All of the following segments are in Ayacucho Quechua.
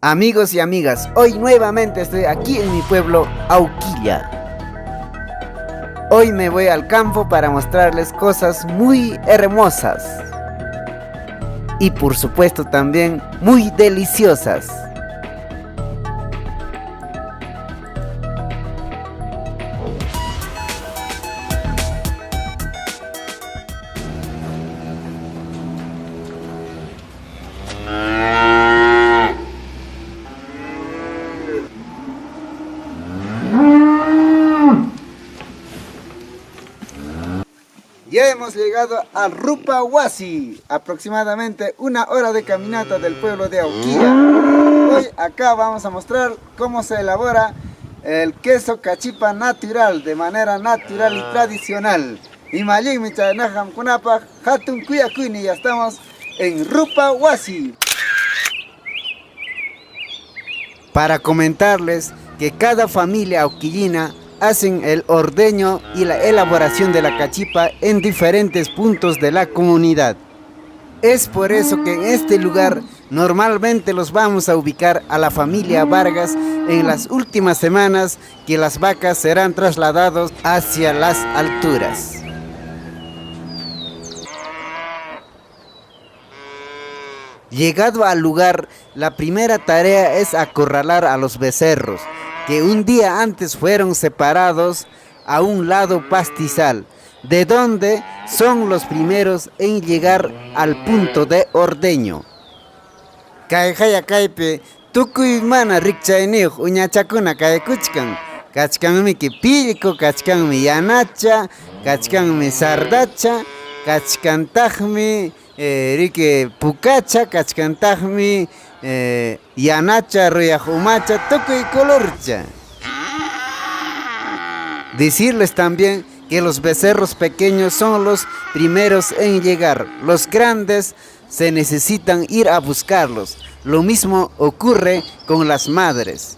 Amigos y amigas, hoy nuevamente estoy aquí en mi pueblo Auquilla. Hoy me voy al campo para mostrarles cosas muy hermosas. Y por supuesto también muy deliciosas. Ya hemos llegado a Rupahuasi, aproximadamente una hora de caminata del pueblo de Auquilla. Hoy acá vamos a mostrar cómo se elabora el queso cachipa natural, de manera natural y tradicional. Y mallinmi chaynaham kunapaq hatun kuyakuyni, ya estamos en Rupahuasi. Para comentarles que cada familia auquillina hacen el ordeño y la elaboración de la cachipa en diferentes puntos de la comunidad. Es por eso que en este lugar normalmente los vamos a ubicar a la familia Vargas en las últimas semanas que las vacas serán trasladadas hacia las alturas. Llegado al lugar, la primera tarea es acorralar a los becerros, que un día antes fueron separados a un lado pastizal, de donde son los primeros en llegar al punto de ordeño. Kayhaya kaypi tukuy mana rikchayniyuq uñachakuna kaykuchkan. Kachkanmiki pillku, kachkanmi yanacha, kachkanmi sardacha, kachkantaqmi riki pukacha, kachkantaqmi yanacha, ruyaq umacha, tukuy colorcha. Decirles también que los becerros pequeños son los primeros en llegar. Los grandes se necesitan ir a buscarlos. Lo mismo ocurre con las madres.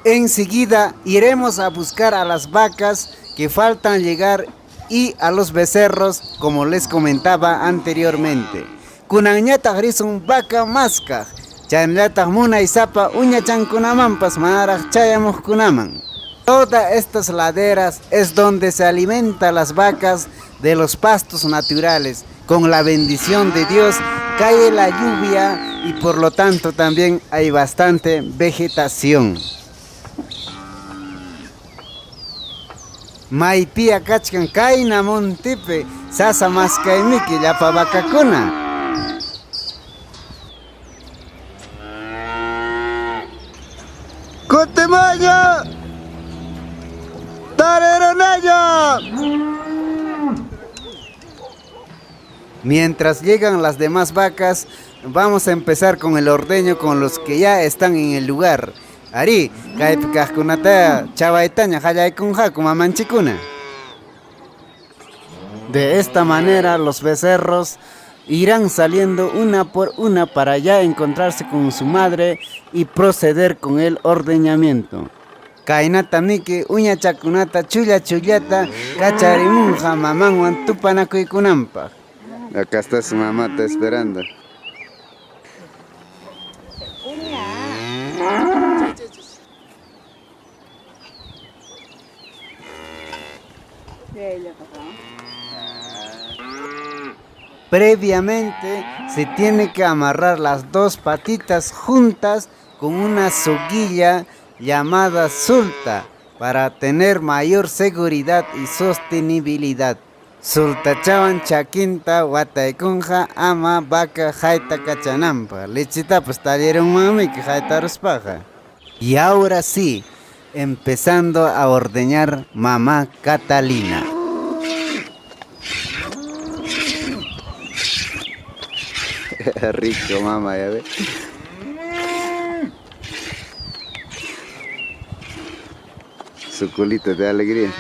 Enseguida iremos a buscar a las vacas que faltan llegar y a los becerros, como les comentaba anteriormente. Kunanñataq risun vaca maskaq, chaynallataq munaysapa uñachankunamanpas manaraq chayamuqkunaman. Todas estas laderas es donde se alimenta las vacas de los pastos naturales. Con la bendición de Dios cae la lluvia y por lo tanto también hay bastante vegetación. Maypiya kachkan kayna montepi sasa maskaymiki llapa vacakuna. ¡Cotemaya! ¡Tareronaya! Mientras llegan las demás vacas, vamos a empezar con el ordeño con los que ya están en el lugar. Ari, kaypi kaqkunata chawaytaña qallaykunqaku mamanchikuna. De esta manera los becerros irán saliendo una por una para ya encontrarse con su madre y proceder con el ordeñamiento. Kaynata miki uñachakunata chulla chullata kacharimunqa mamanwan tupanakuykunanpaq. Acá está su mamá, está esperando. Previamente se tiene que amarrar las dos patitas juntas con una soguilla llamada sulta para tener mayor seguridad y sostenibilidad. Sultachawan chakinta wataykunqa ama vaca hayta kachananpaq. Lechitapas tallerunmanmiki haytaruspaqa. Y ahora sí, empezando a ordeñar mamá Catalina. Rico, mamá, ya ve. Su culito de alegría.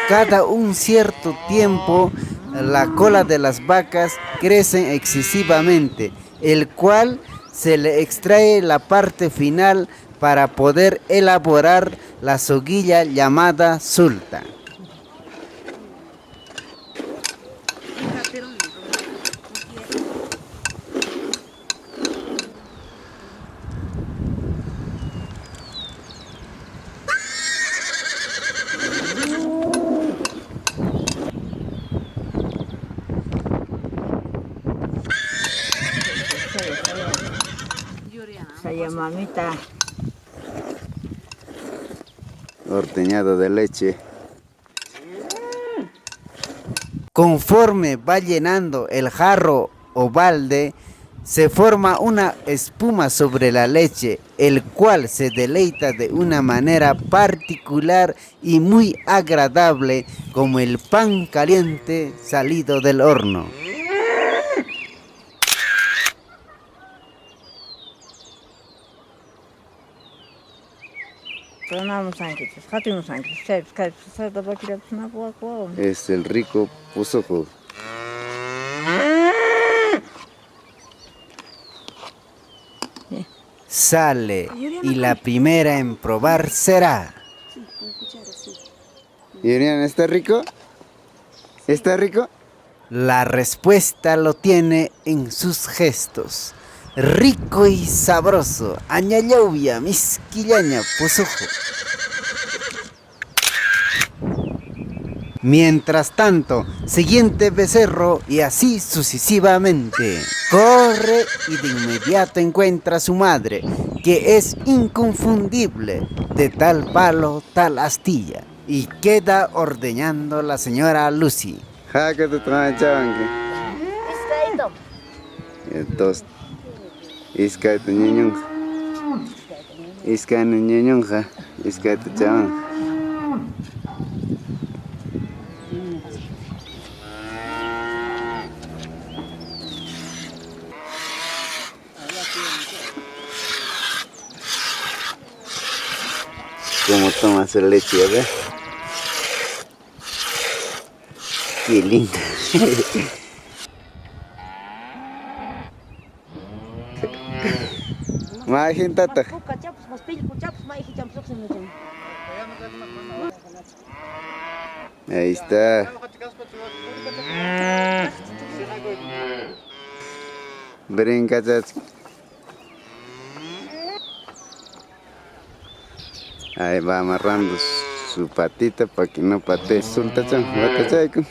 Cada un cierto tiempo, la cola de las vacas crece excesivamente, el cual se le extrae la parte final para poder elaborar la soguilla llamada sulta. Saya mamita. Ordeñado de leche. Conforme va llenando el jarro o balde, se forma una espuma sobre la leche, el cual se deleita de una manera particular y muy agradable, como el pan caliente salido del horno. Es el rico pusojo. Sale y la primera en probar será. Yurian, ¿está rico? ¿Está rico? La respuesta lo tiene en sus gestos. Rico y sabroso. Añallawya miskillaña pusujo. Mientras tanto, siguiente becerro y así sucesivamente. Corre y de inmediato encuentra a su madre, que es inconfundible, de tal palo, tal astilla. Y queda ordeñando la señora Lucy. Dos. Iskayta ñuñunqa. Iskayna ñuñunqa. Iskayta chawanqa. Cómo toma su leche, a ver. Qué linda. Tata. Ahí está. Brinca, Ahí va amarrando su patita para que no patee. Sultachón, batachayku.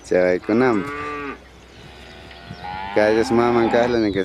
Chaykunampa. Calles maman kahla ni que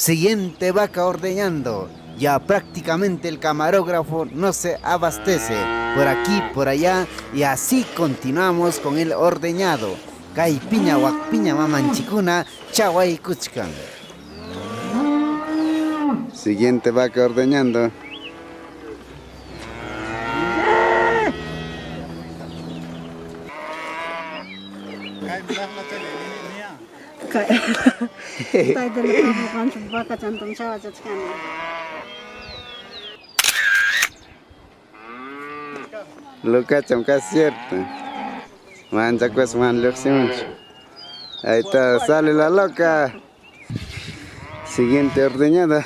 Siguiente vaca ordeñando. Ya prácticamente el camarógrafo no se abastece. Por aquí, por allá, y así continuamos con el ordeñado. Kaypiña, wakpiña, mamanchikuna, chaway kuchkan. Siguiente vaca ordeñando. Lo cachan casi cierto. Mancha pues man. Ahí está, sale la loca. Siguiente ordeñada.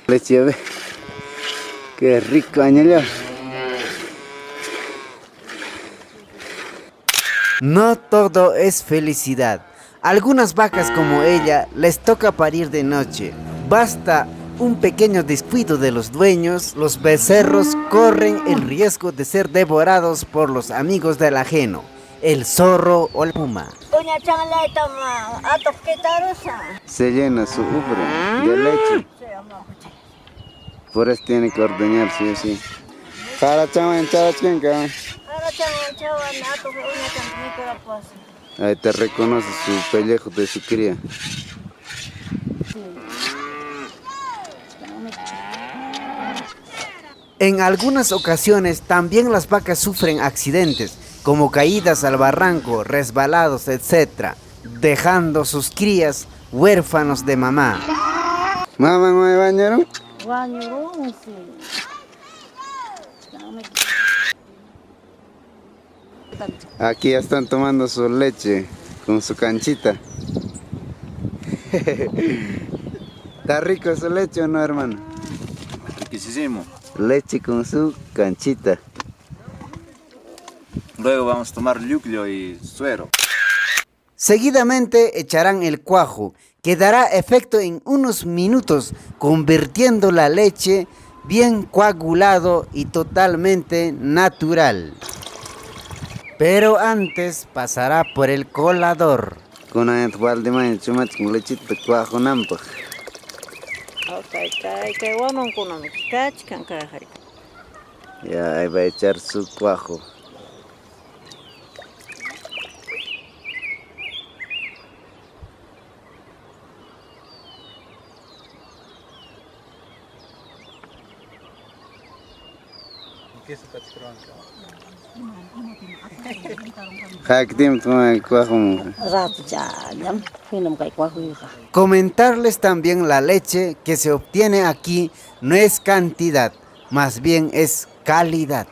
Leche, ve. Qué rico añelo. No todo es felicidad. Algunas vacas como ella les toca parir de noche. Basta un pequeño descuido de los dueños, los becerros corren el riesgo de ser devorados por los amigos del ajeno, el zorro o el puma. Se llena su ubre de leche. Por eso tiene que ordeñar, sí o sí. Ahí te reconoce su pellejo de su cría. En algunas ocasiones también las vacas sufren accidentes, como caídas al barranco, resbalados, etc., dejando sus crías huérfanos de mamá. Mamá, ¿no bañaron? Aquí ya están tomando su leche con su canchita. ¿Está rico su leche o no, hermano? Riquísimo. Leche con su canchita. Luego vamos a tomar luclo y suero. Seguidamente echarán el cuajo, que dará efecto en unos minutos, convirtiendo la leche bien coagulado y totalmente natural. Pero antes pasará por el colador. Kunan baldeman chumachkan lechita cuajunanpaq. Kay wanunkunami kachkan kay. Ya, ahí va a echar su cuajo. Comentarles también la leche que se obtiene aquí no es cantidad, más bien es calidad.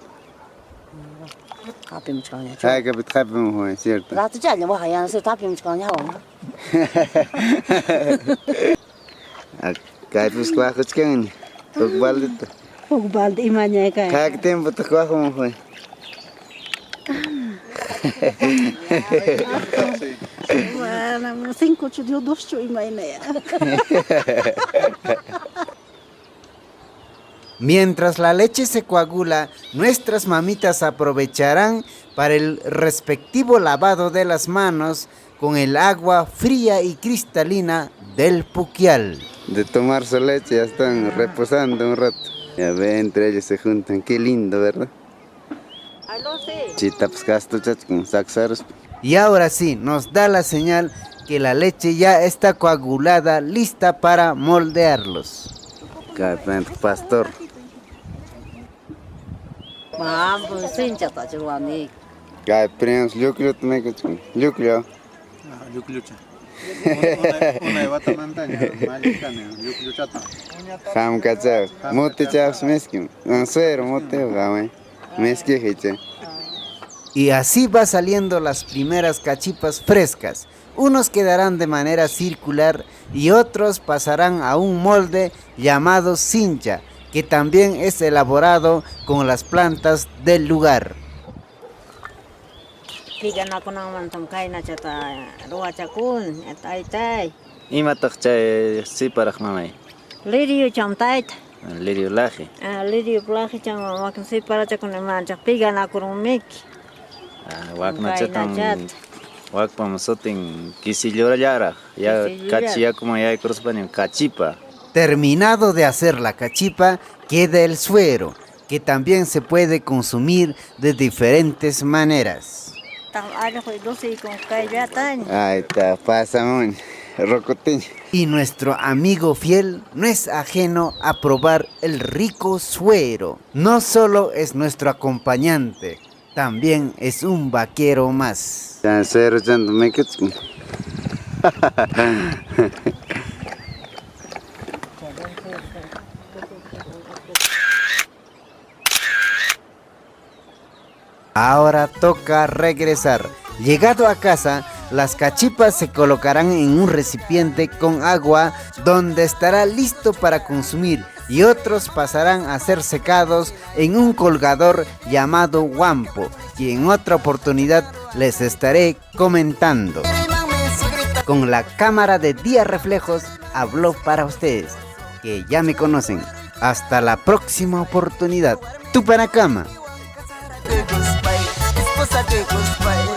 Cierto. Kaypis cuajuchkan huk baldeta. Huk balde imaña kay. Hayka tiempotaq cuajumun? Bueno, 5 2 imaynaya. Mientras la leche se coagula, nuestras mamitas aprovecharán para el respectivo lavado de las manos con el agua fría y cristalina del puquial. De tomar su leche ya están reposando un rato. Ya ve, entre ellos se juntan. Qué lindo, ¿verdad? Y ahora sí, nos da la señal que la leche ya está coagulada, lista para moldearlos. Pastor. Llucllo. Llucllucha. Lluclluchata. Hamkachaw. Mutichawpas miskim. Suero mutiw qamay. Miskihicha. Y así va saliendo las primeras cachipas frescas. Unos quedarán de manera circular y otros pasarán a un molde llamado cincha, que también es elaborado con las plantas del lugar. Imataq chay siparaq mamay? Lirio tayta. Lirio laje. Lirio laje chan wakin siparachakun manchaq piganakurunmiki. Waknachatam wakpam sutin kisillurallaraq. Ya kachi yakuman yaykuruspañam cachipa. Terminado de hacer la cachipa, queda el suero, que también se puede consumir de diferentes maneras. Ahí está, pasamun. Rocotiño. Y nuestro amigo fiel no es ajeno a probar el rico suero. No solo es nuestro acompañante, también es un vaquero más. Ahora toca regresar. Llegado a casa, las cachipas se colocarán en un recipiente con agua donde estará listo para consumir y otros pasarán a ser secados en un colgador llamado guampo, y en otra oportunidad les estaré comentando. Con la cámara de Día Reflejos habló para ustedes, que ya me conocen. Hasta la próxima oportunidad. Tupanacama.